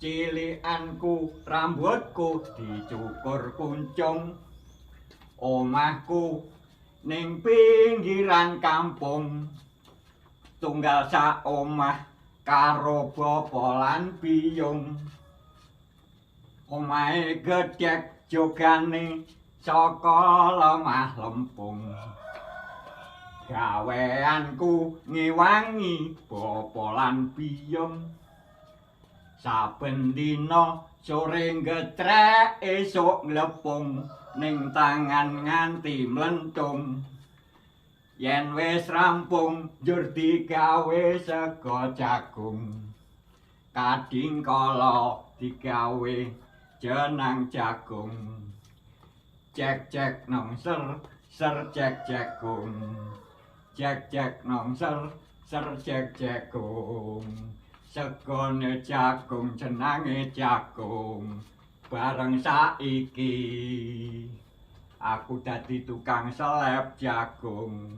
Cilikanku rambutku dicukur kuncung. Omahku ning pinggiran kampung. Tunggal sak omah karo bapa lan biyung. Omahe gedhek jogane saka lemah lempung. Gaweanku ngewangi bapa lan biyung. Saben dina sore nggetrek esuk nglepung ning tangan nganti mlentung. Yen wis rampung njur digawe sega jagung. Kading kala digawe jenang jagung. Cek cek nong ser ser cek cekung. Cek cek nong ser ser cek cekung. Segone jagung jenange jagung. Bareng saiki aku dadi tukang seleb jagung.